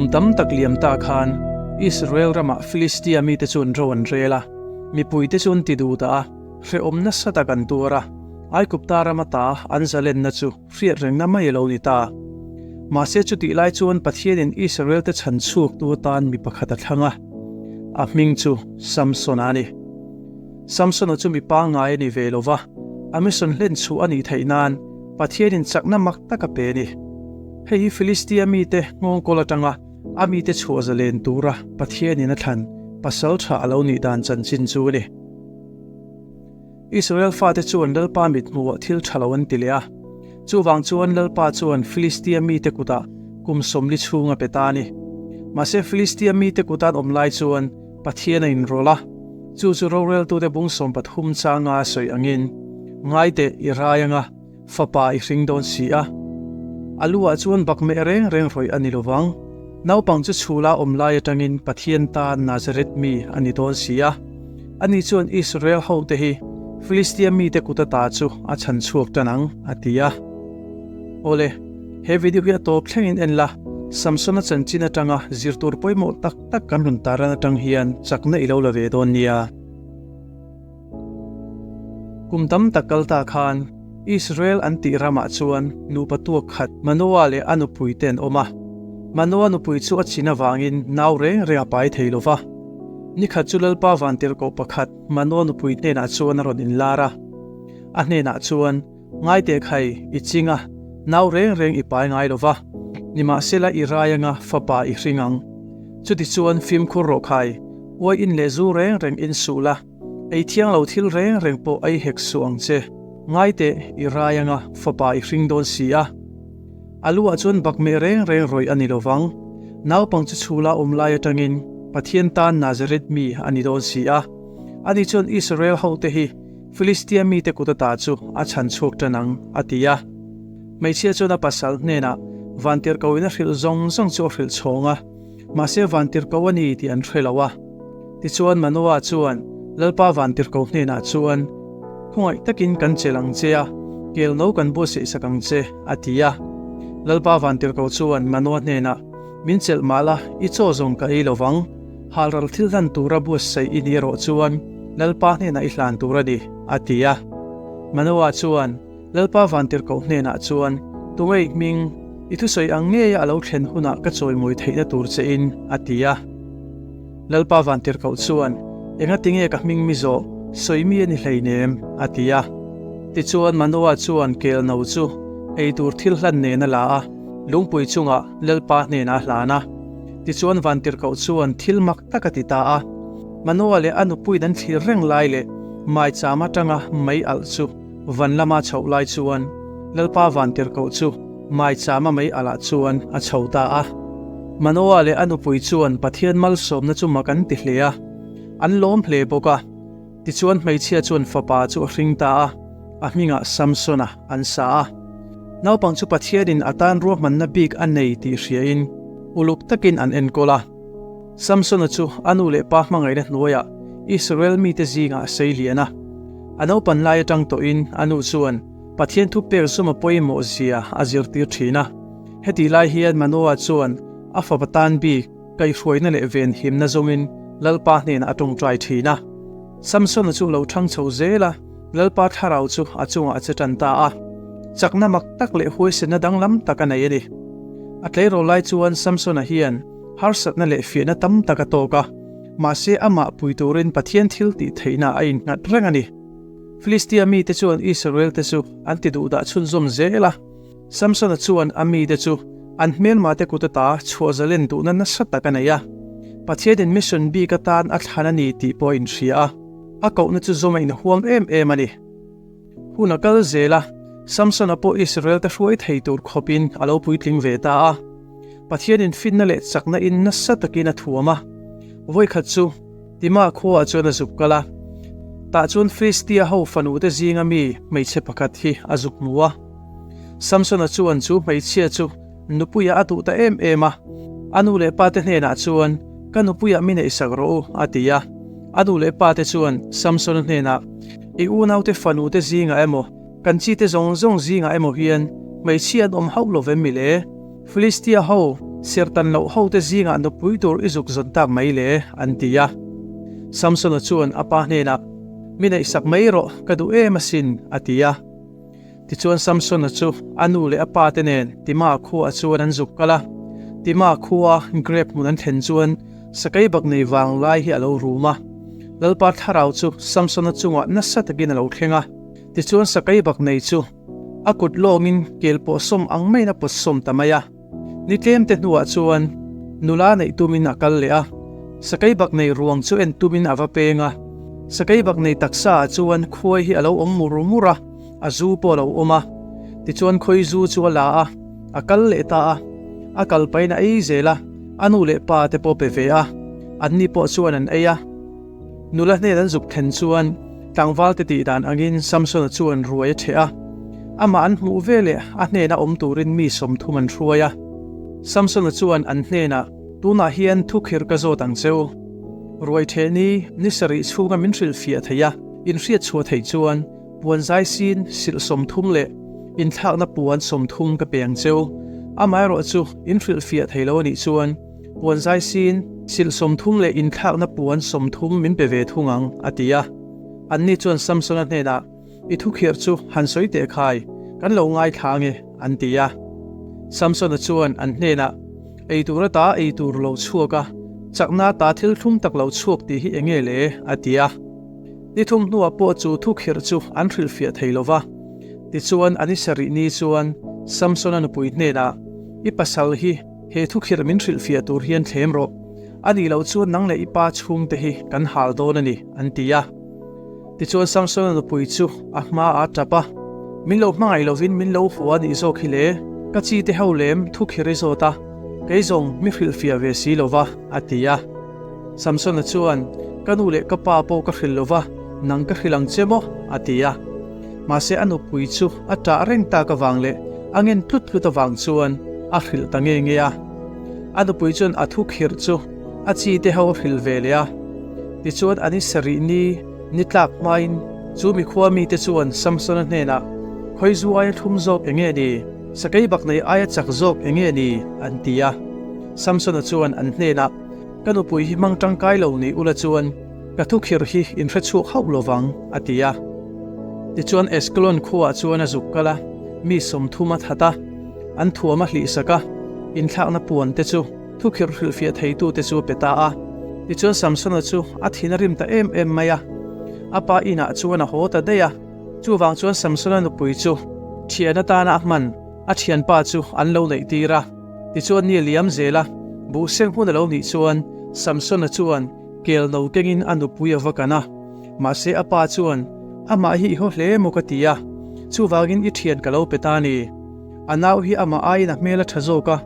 Kum tam tak liam ta khan Israel ramah Filistia mite chuan ro an rel a, mipuite chu an ti duh dah a, hrehawm nasa tak an tuar a, Aigupta ram ata an zalenna chu hriat rengna mai a lo ni ta. Mahse chutih lai chuan Pathianin Israelte chhan chhuaktu atan mi pakhat a thlang a, a hming chu Samsona a ni. Samsona chu mi pangngai a ni ve lo va, a mission hlen chhuah a nih theih nan Pathianin chakna mak tak a pe a ni. Hei hi Filistia mite nghawngkawl atanga a mite chhuah zalen tura Pathianin a thlan pasal tha a lo nih dan chanchin chu a ni. Israel fate chuan Lalpa mithmuhah thil tha lo an ti leh a, chuvang chuan Lalpa chuan Filistia mite kutah kum 40 chhung a pe ta a ni. Mahse Filistia mite kuta an awm lai chuan Pathian a inrawlh a, chu chu roreltute bung 13 changa a sawi angin, Ngaiteh i rai anga fapa i hring dawn si a. A luah chuan bakmeh reng reng rawih a ni lo vang. Naupang chu chhula awm lai atangin Pathian tan Nazareth mi a ni dawn si a. Ani chuan Israel hote hi Filistia mite kut ata chu a chhan chhuak tan ang, a ti a. Awle, he video hi a tawp thlengin en la, Samsona chanchin atanga zir tur pawimawh tak tak kan rawn taran atang hian chakna i lo la ve dawn nia. Kum tam tak kal ta khan Israel an tih ramah chuan nupa tuak khat Manoa leh a nupui te an awm a. Manoa nupui chu a chin avangin nau reng reng a pai thei lo va. Ni khat chu Lalpa vantirhkoh pakhat Manoa nupui hnenah chuan a rawn inlar a. A hnenah chuan, Ngaiteh khai, i ching a, nau reng reng i pai ngai lo va, nimahsela i rai anga fapa i hring ang. Chutichuan fimkhur rawh khai, uai in leh zu reng reng in suh la, ei thiang lo thil reng reng pawh ei hek suh ang che. Ngaiteh, i rai anga fapa i hring dawn si a. A luah chuan bakmeh reng reng rawih a ni lo vang. Naupang chu chhula awm lai atangin Pathian tan Nazareth mi a ni dawn si a. Ani chuan Israel hote hi Filistia mite kut ata chu a chhan chhuak tan ang, a ti a. Hmeichhia chuan a pasal hnenah Vantirhkohin a hrilh zawng zawng chu a hrilh chhawng a, mahse Vantirhko a ni tih an hre lo a. Tichuan Manoah chuan Lalpa Vantirhko hnenah chuan, Khawngaih takin kan chelh ang che a, kel no kan buatsaih sak ang che, a ti a. Lalpa Vantirhko chuan Manoah hnenah, Min chelh mah la, i chaw zawng ka ei lo vang. Halral thil hlan tura buatsaih i ni erawh chuan Lalpa hnenah i hlan tur a ni, a ti a. Manoah chuan Lalpa Vantirhkoh hnenah chuan, Tunge i hming? I thusawi ang ngeia a lo thlen hunah ka chawimawi theihna tur che in, a ti a. Lalpa Vantirhkoh chuan, Engatinge ka hming mi zawh? Sawi mi a ni hleinem, a ti a. Tichuan Manoah chuan kel no chu ei tur thil hlan nen a la a, lungpui chungah Lalpa hnenah a hlan a. Tichuan Vantirhkoh chuan thil mak tak a ti ta a. Manoah leh a nupuiin an thlir reng lai leh maicham atanga mei alh chu van lama chhoh lai chuan Lalpa Vantirhkoh chu maichama mei alh ah chuan a chho ta a. Manoah leh a nupui chuan Pathian malsawmna chu mak an ti hle a, an lawm hle bawk a. Tichuan hmeichhia chuan fapa chu a hring ta a, a hmingah Samsona an sa a. Naupang chu Pathianin a tan ruahmanna bik a nei tih hriain uluk takin an enkawl a. Samsona chu a nu leh pa hmangaihna hnuaiah Israel mite zingah a sei lian a. A naupan lai atang tawhin a nu chuan Pathian thu pek zawm a pawimawh zia a zirtir thin a. Hetih lai hian Manoah chuan a fapa tan bik kaihhruaina leh venhimna zawngin Lalpa hnenah a tawngtai thin a. Samsona chu lo thang chho zel a, Lalpa thlarau chu a chungah a che tan ta a. Chakna mak tak leh huaisenna danglam tak a nei a ni. A tleirawl lai chuan Samsona hian harsatna leh fiahna tam tak a tawk a, mahse amah pui turin Pathian thil tih theihna a innghat reng a ni. Filistia mite chuan Israel-te chu an ti duhdah chhunzawm zel a. Samsona chuan a mite chu an hmelmate kut ata chhuah zalen duhna nasa tak a nei a. Pathianin mission bik atan a thlan a ni tih pawh a inhria a, a kohna chu zawm a inhuam em em a ni. Hun a kal zel a, Samsona pawh Israel-te hruai thei tur khawpin a lo puitling ve ta a. Pathianin finna leh chakna in nasa takin a thuam a. Vawikhat chu Tima khuaah chuan a zuk kal a, tah chuan Filistia ho fanute zinga mi hmeichhe pakhat hi a zuk hmu a. Samsona chuan chu hmeichhia chu nupuiah a duh ta em em a, a nu leh pate hnenah chuan, Ka nupuiah mi neihsak rawh u, a ti a. A nu leh pate chuan Samsona hnenah, I unaute fanute zingah emaw, kan chite zawng zawng zingah emaw hian hmeichhia an awm hauh lo vem mi le? Filistia ho! Serhtan loh hote zingah nupui tur i zuk zawn tak mai le, an ti a. Samsona chuan a pa hnenah, Mi neihsak mai rawh, ka duh em asin, a ti a. Tichuan Samsona chu a nu leh a pa te nen Tima khuaah chuan an zuk kal a. Tima khua grep hmun an thlen chuan sakei bak nei vang lai hi a lo rum a. Lalpa thlarau chu Samsona chungah nasa takin a lo thleng a. Tichuan sakei bak nei chu a kut lawngin kel pawh sawm ang maiin a pawt sawm ta mai a. Ni tlem te hnuah chuan nula neih tumin a kal leh a, sakei bak nei ruang chu en tumin a va peng a. Sakei bak nei taksa ah chuan khuai hi a lo awm mur mur a, a zu pawh a lo awm a. Tichuan khawi zu chu a la a, a kal leh ta a. A kal pahin a ei zel a, a nu leh pa te pawh pe ve a, anni pawh chuan an ei a. Nula hnen an zuk thlen chuan tlangval te tih dan angin Samsona chuan ruai a ṭheh a. Amah an hmuh veleh a hnena awm turin mi 30 an hruai a. Samsona chuan an hnenah, Tunah hian thukhir ka zawt ang che u. Ruai ṭheh ni, ni sarih chhunga min hrilhfiah theih a, in hriatchhuah theih chuan puan zai sin silh 30 leh inthlakna puan 30 ka pe ang che u. Amaherawhchu, in hrilhfiah thei lo a nih chuan, Puan zai sin, silh 30 leh inthlakna puan 30 min pe ve thung ang, a ti a. Anni chuan Samsona hnenah, I thukhirh chu han sawi teh khai, kan lo ngaithla ange, an ti a. Samsona chuan an hnenah, Ei tur ata ei tur lo chhuak a, chakna ata thil thlum tak lo chhuak tih hi enge le? a ti a. Ni thum hnuah pawh chu thukhirh chu an hrilhfiah thei lo va. Tichuan a ni sarih ni chuan Samsona nupui hnenah, I pasal hi, He thukhirh min hrilhfiah tur hian thlem rawh. A nih loh chuan nang leh i pa chhungte hi kan hal dawn a ni, an ti a. Tichuan Samsona nupui chu a hma a tap a, Min lo hmangaih lovin min lo hua a nih zawk hi le, ka chi te ho lem thukhirh i zawt a, kei zawng mi hrilhfiah ve si lo va, a ti a. Samsona chuan, Ka nu leh ka pa pawh ka hrilh lo va, nang ka hrilh ang che maw? a ti a. Mahse a nupui chu a ṭah reng tak avang leh a ngen tlut tlut avang chuan a hrilh ta nge nge a. A nupui chuan a thu khirh chu a chi te ho a hrilh ve leh a. Tichuan an i sarih ni ni tlak hmain chu mikhua mite chuan Samsona hnenah, Khawizu aia thlum zawk eng nge ni? Sakei bak nei aia chak zawk eng nge ni? an ti a. Samsona chuan an hnenah, Ka nupui hi hmang tangkai lo ni ula chuan Ka thukhirh hi in hre chhuak hauh lo vang, a ti a. Tichuan Eskelon khuaah chuan a zuk kal a, mi 30 a that a, an thuam a hlihsak a, inthlakna puan te chu thukhirh hrilhfiah theitute chu a pe ta a. Tichuan Samsona chu a thin a rim ta em em mai a, a pa inah chuan a haw ta daih a. Chuvang chuan Samsona nupui chu thian atana a hman a thianpa chu an lo neih tir a. Tichuan ni a liam zel a, buh seng hun a lo nih chuan Samsona chuan Kel no kengin a nupui a va kan a, mahse a pa chuan, Amah hi i haw hle maw ka ti a, chuvangin i thian ka lo pe ta ni. A nau hi amah aiin a hmel a tha zawk a,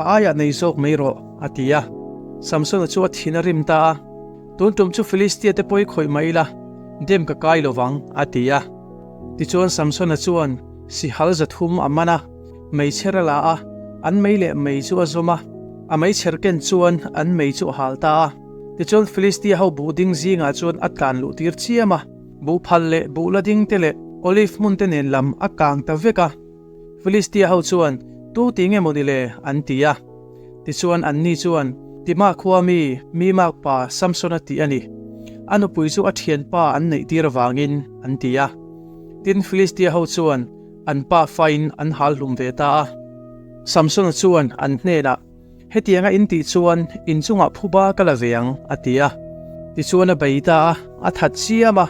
a aiah nei zawk mai rawh, a ti a. Samsona chu a thin a rim ta a, Tun tum chu Filistia te pawi khawih mah ila, dem ka kai lo vang, a ti a. Tichuan Samsona chuan sihal 300 a man a. Meichher a la a, an mei leh mei chu a zawm a, a meichher ken chuan an mei chu a hal ta a. Tichuan Filistia ho buh ding zingah chuan a tlan luh tir chiam a, buh phal leh buh la ding te leh olive hmun te nen lam a kang ta vek a. Filistia ho chuan, Tu ti nge maw ni le? an ti a. Tichuan anni chuan, Timah khua mi, mi makpa Samsona tih a ni. A nupui chu a thianpa an neih tir avangin, an ti a. Tin, Filistia ho chuan, An pa fain an hal hlum ve ta a. Samsona chuan an hnenah, Hetianga in tih chuan in chungah phuba ka la ve ang, a ti a. Tichuan a bei ta a, a that chiam a.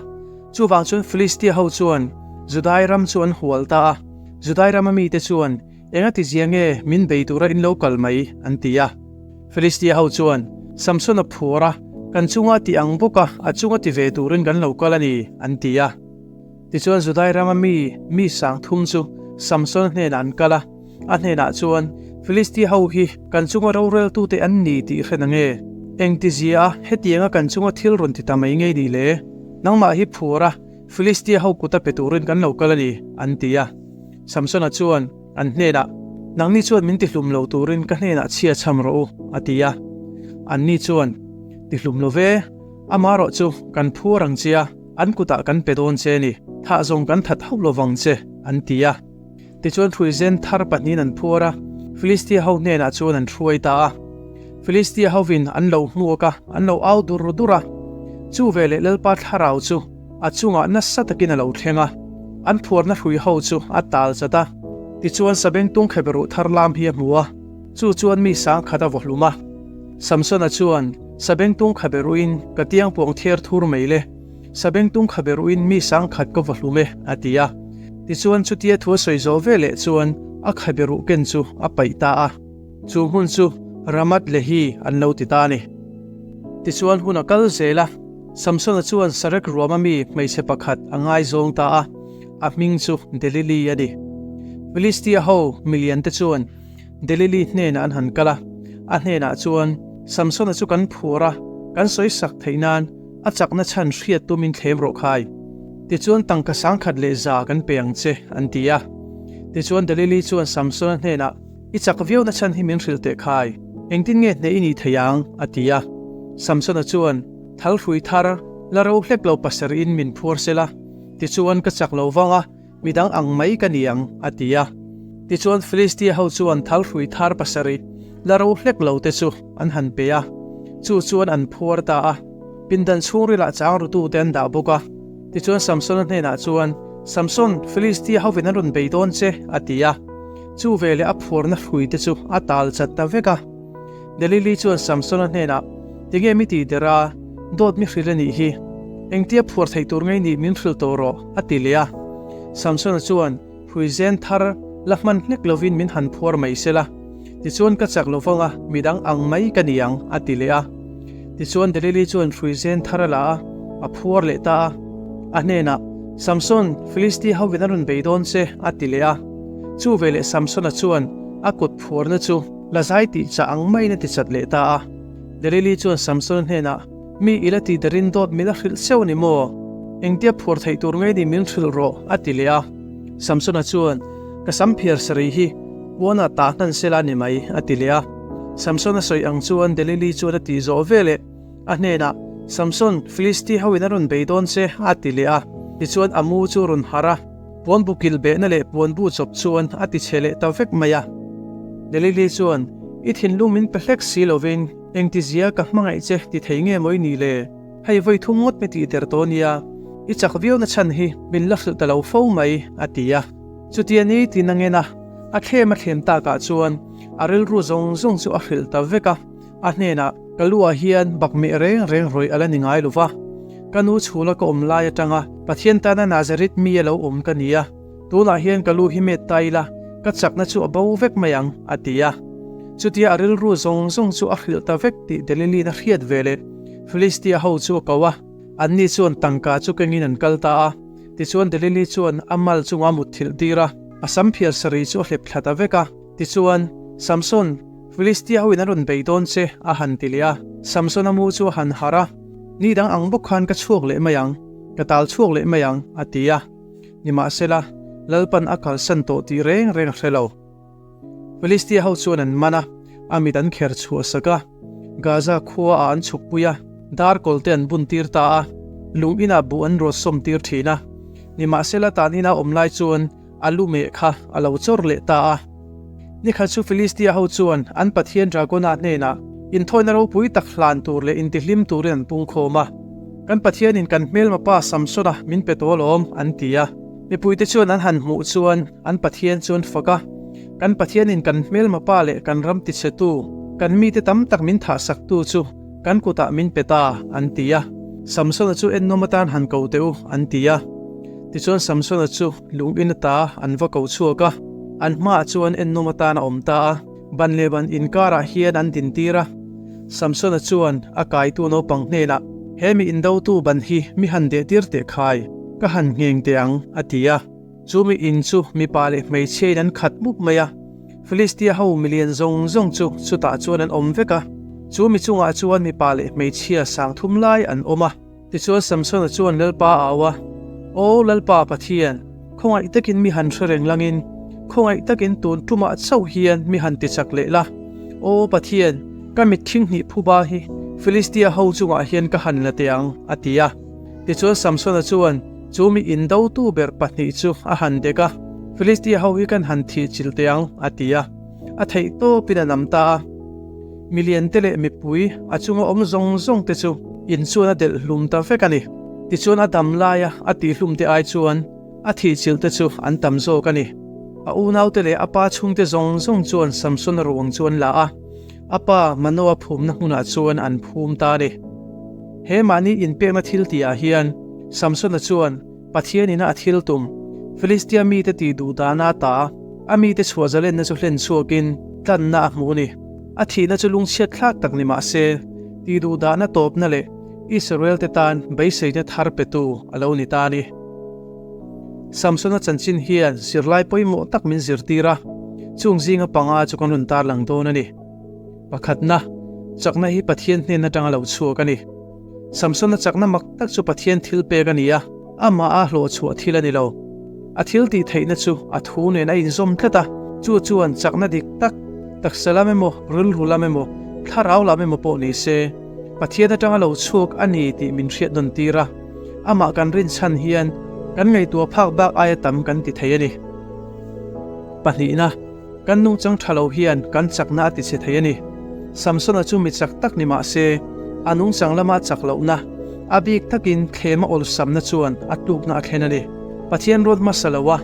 Chuvang chuan Filistia ho chuan Judai ram chu an hual ta a. Judai rama mite chuan, Enga ti zia nge min bei tura in lo kal mai? an ti a. Filistia ho chuan, Samsona phur a, kan chunga ti ang bawk a, a chunga ti ve turin kan lo kal a ni, an ti a. Tichuan Judai rama mi, mi 3000 chu Samson hnenah an kal a, a hnenah chuan, Filistia ho hi kan chunga roreltute an ni tih hre na nge? Engtizia a hetianga kan chunga thil rawn ti ta mai ngei ni le? Nangmah hi phur a, Filistia ho kuta pe turin kan lo kal a ni, an ti a. Samsona chuan an hnenah, Nangni chuan min tihlum lo turin ka hnenah chhia chham rawh u, a ti a. Anni chuan, Tihlum lo ve, amaherawhchu kan phur ang che a, An kutah kan pe dawn che ni, thah zawng kan that hauh lo vang che, an ti a. Tichuan hruizen thar pahnihin an phuar a, Filistia ho hnenah chuan an hruai ta a. Filistia hovin an lo hmuak a, an lo au dur dur a. Chu veleh Lalpa thlarau chu a chungah nasa takin a lo thleng a, an phuarna hrui ho chu a tal chat a. Tichuan Sabengtung kheberuh thar lam hi a hmu a, chu chuan mi sangkhat a vaw hlum a. Samsona chuan, Sabengtung khaberuhin ka tiang puang thiar thur mai le, Sabengtung khaberuhin mi sangkhat ka vaw hlum e, a ti a. Tichuan chutia thu a sawi zawh veleh chuan a khaberuh ken chu a paih ta a. Chu hmun chu Ramat Lehi an lo ti ta a ni. Tichuan hun a kal zel a, Samsona chuan Sarek ruama mi hmeichhe pakhat a ngaizawng ta a, a hming chu Delili a ni. Filistia ho milian te chuan Delili hnenah an han kal a, a hnenah chuan, Samsona chu kan phur a, kan sawi sak theih nan a chakna chhan hriat tumin thlem rawh khai. Tichuan tangka sangkhat leh za kan pe ang che, an ti a. Tichuan Delili chuan Samsona hnenah, I chak viau na chhan hi min hrilh teh khai, engtin nge hneh i nih thei ang? a ti a. Samsona chuan, Thal hrui thar, la ro hlek lo pasarih in min phuar sela, tichuan ka chak lo vang a, midang ang mai ka ni ang, a ti a. Tichuan Filistia ho chuan thal hrui thar pasarih, la ro hlek lo te chu an han pe a, chu chuan an phuar ta a. Pindan chhungrilah chang rutute an dah bawk a. Tichuan Samsona hnenah chuan, Samson, Filistia hovin an rawn bei dawn che, a ti a. Chu veleh a phuarna hruite chu a tal chat ta vek a. Delili chuan Samsona hnenah, Tinge mi tih der a, dawt mi hrilh a nih hi. Engtia phuar theih tur ngei nih min hrilh tawh rawh, a ti leh a. Samsona chuan, Hrui zen thar la hman hlek lovin min han phuar mai sela, tichuan ka chak lo vang a, midang ang mai ka ni ang, a ti leh a. Tichuan Delili chuan hrui zen thar a la a, a phuar leh ta a. A hnenah, Samson, Filisti hovin an rawn bei dawn che, a ti leh a. Chu veleh Samsona chuan a kut phuarna chu la zai tih chah ang maiin a ti chat leh ta a. Delili chuan Samsona hnenah, Mi i la tih darin dawt min a hrilh cheu a ni maw? Engtia phuar theih tur ngei ni min hrilh rawh, a ti leh a. Samsona chuan, Ka sam phiar sarih hi puanah tah hnan sela a ni mai, a ti leh a. Samsona sawi ang chuan Delili chuan a tih zawh veleh a hnenah, Samson, Filisti hoin a rawn bei dawn che, a ti leh a. Tichuan a mu chu a rawn harh a, puan bu kilh behna leh puan bu chawp chuan a ti chhe leh ta vek mai a. Delili chuan, I thinlung min pe hlek si lovin, Engtizia ka hmangaih che ti thei nge maw i nih le? Hei vawi thum ngawt mi tih der tawh nia, i chak viau na chhan hi min la hrilh ta lo fo mai, a ti a. Chutia ni tin a ngen a, a thlem a thlem takah chuan a rilru zawng zawng chu a hrilh ta vek a, a hnenah, Ka lu ah hian bakmeh reng reng rawih a la ni ngai lo va, ka nu chhula ka awm lai atanga Pathian tana Nazareth mi a lo awm ka ni a, Tunah hian ka lu hi met ta ila, ka chakna chu a bo vek mai ang, a ti a. Chutia a rilru zawng zawng chu a hrilh ta vek tih Delili'n a hriat ve leh Filistia ho chu a ko a. Anni chuan tangka chu kengin an kal ta a. Tichuan Delili chuan a mal chungah a mutthilh tir a, a sam phiar sarih chu a hlep thla ta vek a. Tichuan, Samson, Filistia hoin an rawn bei dawn che, a han ti leh a. Samsona mu chu a han harh a, Ni dang ang bawk khan ka chhuak leh mai ang, ka tal chhuak leh mai ang, a ti a. Nimahsela, Lalpan a kalsan tawh tih reng reng a hre lo. Filistia ho chuan an man a, a mit an kher chhuah sak a, Gaza khua ah an chhukpui a, dar kawl te an bun tir ta a, lung inah buh an rawt sawm tir thin a. Nimahsela tan ina awm lai chuan a lu meh kha a lo chawr leh ta a. Nikhat chu Filistia ho chuan an pathian Dragona hnenah inthawina ropui tak hlan tur leh intihlim turin an pungkhawm a. Kan Pathianin kan hmelma pa Samsona min pe tawh alawm, an ti a. Mipuite chuan an han hmuh chuan an Pathian chu an fak a. Kan Pathianin kan hmelma pa leh kan ram tichhetu, kan mite tam tak min thahsaktu chu kan kutah min pe ta, an ti a. Samsona chu ennawm atan han ko teh u, an ti a. Tichuan Samsona chu lung in ata an va ko chhuak a, an hmaah chuan ennawm atan a awm ta a. Ban leh ban inkarah hian an dintir a, Samsona chuan a kaitu naupang hnenah, He mi indotu ban hi mi han dehtir teh khai, ka han ngheng teh ang, a ti a. Chu mi in chu mipa leh hmeichhiain an khat mup mai a, Filistia ho milian zawng zawng chu chutah chuan an awm vek a. Chu mi chungah chuan mipa leh hmeichhia sang thum lai an awm a. Tichuan Samsona chuan Lalpa a au a, Aw Lalpa Pathian, khawngaih takin mi han hre reng langin, khawngaih takin tun tumah chauh hian mi han tichak leh la. Aw Pathian, ka mitthing hnih phuba hi Filistia ho chungah hian ka han la teh ang, a ti a. Tichuan Samsona chuan chu mi indotu ber pahnih chu a han dek a, Filistia ho hi kan han thih chilh teh ang, a ti a. A theih tawpin a nam ta a. Milian te leh mipui a chunga awm zawng zawng te chu in chuan a delh hlum ta vek a ni. Tichuan a dam laia a tihhlum te ai chuan a thihchilh te chu an tam zawk a ni. A unaute leh a pa chhungte zawng zawng chuan Samsona ruang chu an la a, a pa Manoa phumna hmunah chuan an phum ta a ni. He mahni inpekna thil tihah hian Samsona chuan Pathian ina a thil tum, Filistia mite tih duh dana a ta, a mite chhuah zalenna chu hlen chhuakin tlanna a hmu a ni. A thihna chu lungchhiat thlak tak ni mah se, tih duh dahna tawpna leh Israel-te tan beiseina thar petu a lo ni ta a ni. Samsona chanchin hian zirlai pawimawh tak min zirtir a, chung zinga panga chu kan rawn tarlang dawn a ni. Pakhatna, chakna hi Pathian hnen atanga lo chhuak a ni. Samsona chakna mak tak chu Pathian thil pek a ni a, amah a hlawhchhuah thil a ni lo. A thil tih theihna chu a thu nen a inzawm tlat a, chu chuan chakna dik tak, taksa lam emaw, rilru lam emaw, thlarau lam emaw pawh ni se, Pathian atanga lo chhuak a ni tih min hriat nawn tir a, amah kan rinchhan hian kan ngaihtuah phak bak aia tam kan ti thei a ni. Pahnihna, kan nungchang tha lo hian kan chakna a tichhe thei a ni. Samsona chu mi chak tak ni mah se, a nungchang lama chak lohna, a bik takin thlema awlsamna chuan a tlukna a thlen a ni. Pathian ruat hmasa lo a,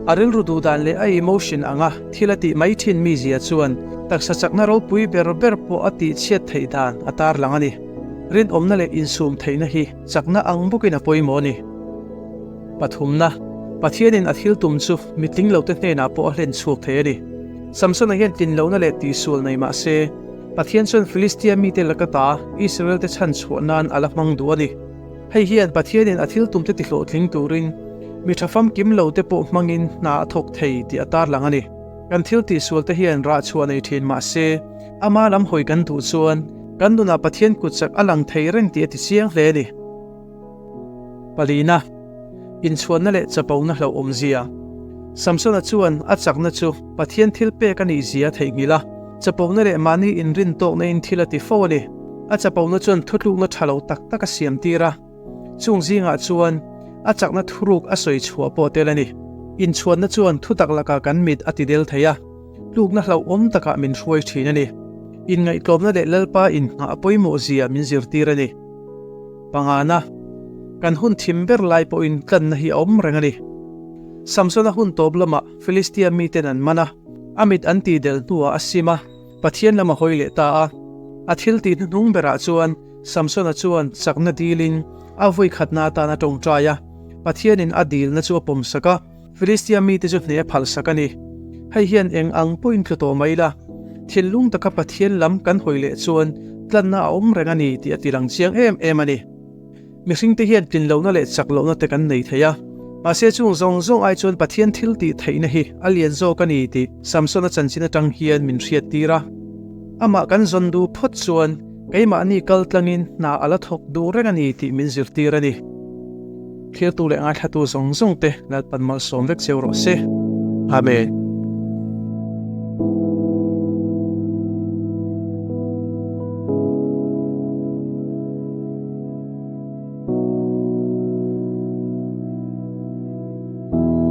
a rilru duh dan leh a emotion anga thil a tih mai thin mizia chuan taksa chakna ropui ber ber pawh a tih chhiat theih dan a tarlang a ni. Rinawmna leh insum theihna hi chakna ang bawkin a pawimawh a ni. Pathumna, Pathianin a thil tum chu mitling lote hnenah pawh a hlen chhuak thei a ni. Samsona hian tlinlohna leh tihsual nei mah se, Pathian chuan Filistia mite laka ta Israelte chhan chhuah nan a la hmang duh a ni. Hei hian Pathianin a thil tumte tihlawhtling turin mi tha famkim lote pawh hmangin hna a thawk thei tih a tarlang a ni. Kan thil tihsualte hian rah chhuah nei thin mah se, ama lam hawi kan duh chuan kan nunah Pathian kut chak a lang thei reng tih a ti chiang hle a ni. Palina, Inchhuanna leh chapona hlauhawmzia. Samsona chuan a chakna chu Pathian thil pek a nihzia a theihnghilh a, chapona leh mahni inrin tawkna in thil a ti fo a ni. A chapona chuan thutlukna tha lo tak tak a siam tir a, chung zingah chuan a chakna thuruk a sawi chhuah pawh tel a ni. Inchhuanna chuan thutak lakah kan mit a ti del thei a, tlukna hlauhawm takah min hruai thin a ni. Inngaihtlawmna leh Lalpa inngah pawimawh zia min zirtir a ni. Pangana, kan hun thim ber lai pawhin tlanna hi a awm reng a ni. Samsona hun tawp lamah Filistia miten an man a, a mit an tih del hnuah a sim a, Pathian lam a hawi leh ta a. A thil tih hnuhnung berah chuan Samsona chuan chakna dilin a vawi khatna atan a tawngtai a, Pathianin a dilna chu a pawmsak a, Filistia mite chu hneh a phalsak a ni. Hei hian eng ang pawhin tlu tawh mai la, thinlung taka Pathian lam kan hawi leh chuan tlanna a awm reng a ni tih a ti lang chiang em em a ni. Mihringte hian tlinlohna leh chak lohna te kan nei thei a, mahse chung zawng zawng ai chuan Pathian thil tih theihna hi a lian zawk a ni tih Samsona chanchin atang hian min hriat tir a. Amah kan zawn duh phawt chuan keimahni kal tlangin hna a la thawk duh reng a ni tih min zirtir a ni. Thirtu leh ngaithlatu zawng zawng te Lalpan malsawm vek cheu rawh se. Amen.